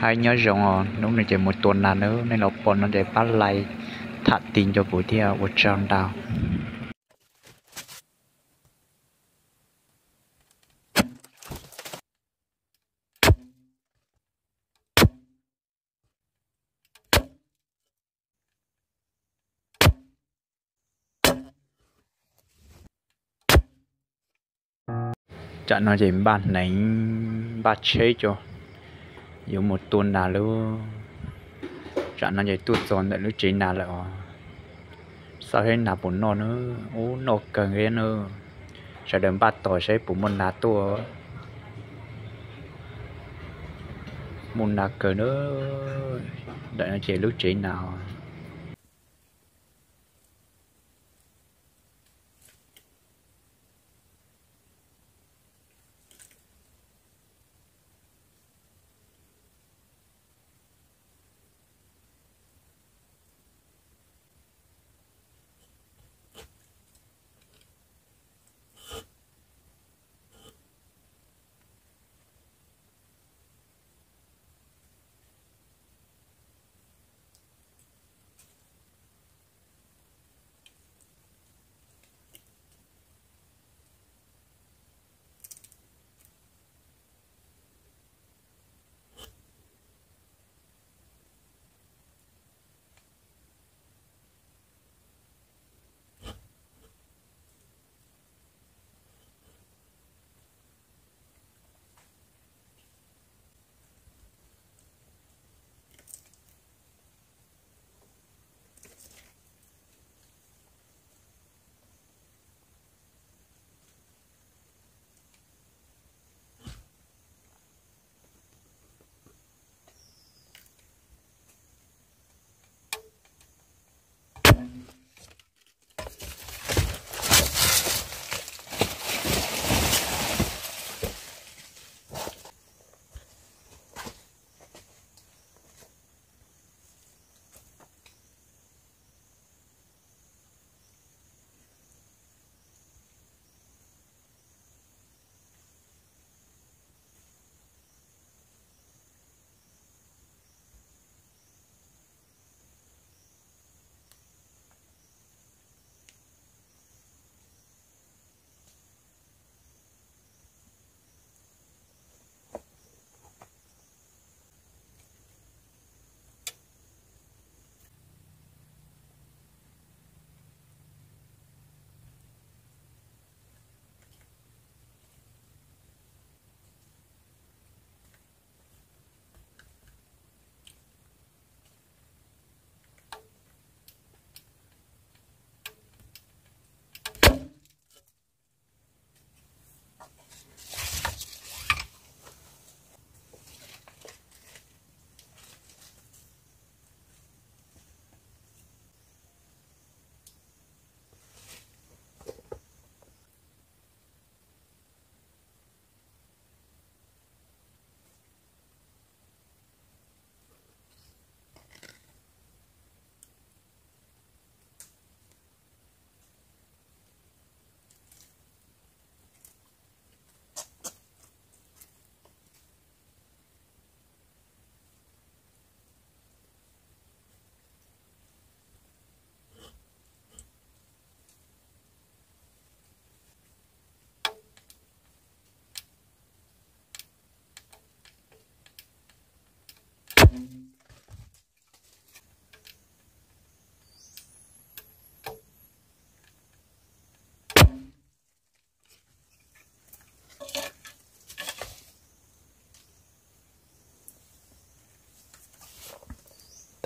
Hais nyob zoo os, hnub no ces mus tua nas nawb, nej los pom no ces pab like tham ti nco kuv thiab, ua tsaug ntau. Tsam no ces npaj hneev npaj tsheb tso, yuav mus tua nas lawm. Tsam no ces tuaj txog ntawm lub tsev nas lawm os. Xauj seb nas puas noj na. Ub, noj kawg thiab na. Sawv daws npaj tos seb puas muaj nas tuaj. Muaj nas kawg na. Ntawm no ces lub tsev nas.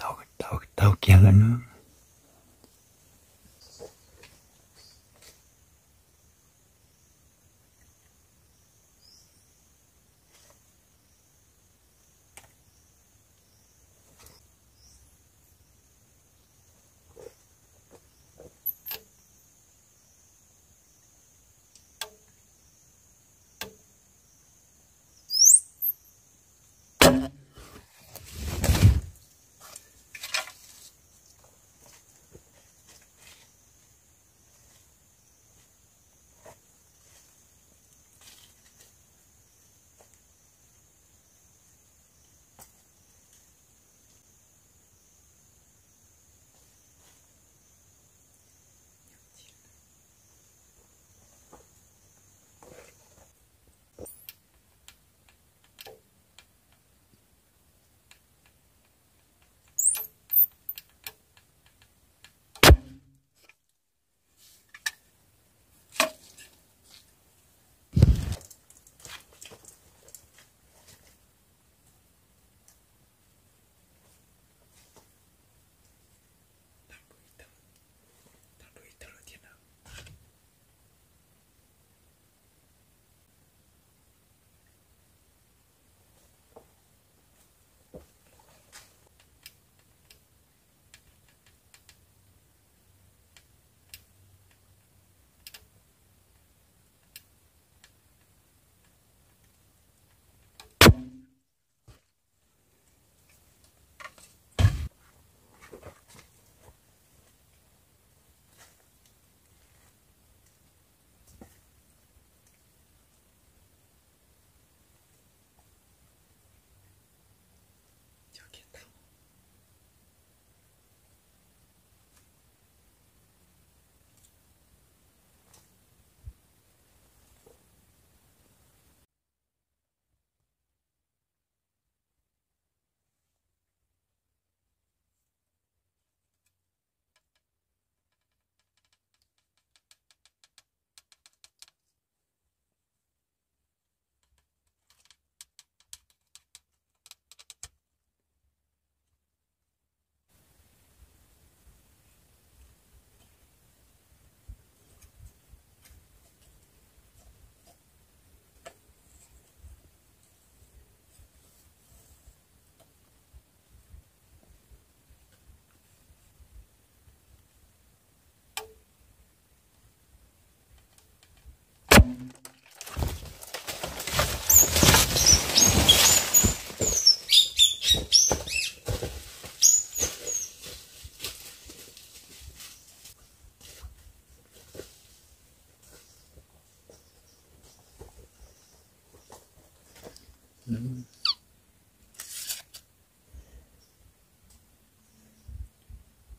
Tau, tau, tau kiag lawm na.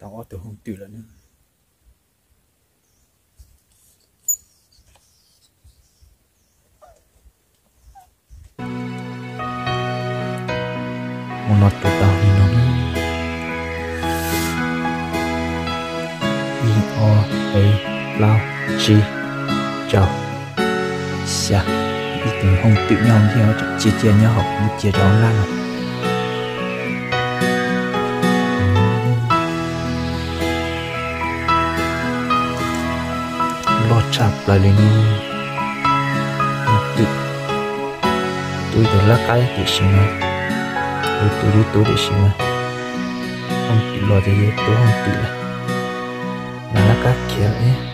tau ob tug hooj twm lawm na. Mus no tus tau li no na. Ib, ob, peb, plaub, tsib, rau, xya. Ib tug hooj twm nyob hauv ntiag, cia cia nyob hauv, cia rau laj no. Loj tshaj plaws li ne. Hooj twm, tub ib tug laj qab tiam sis mas, tub tub tub tiam sis mas, hooj twm los ces yog tub hooj twm lawm. Mas laj qab khiav lawm.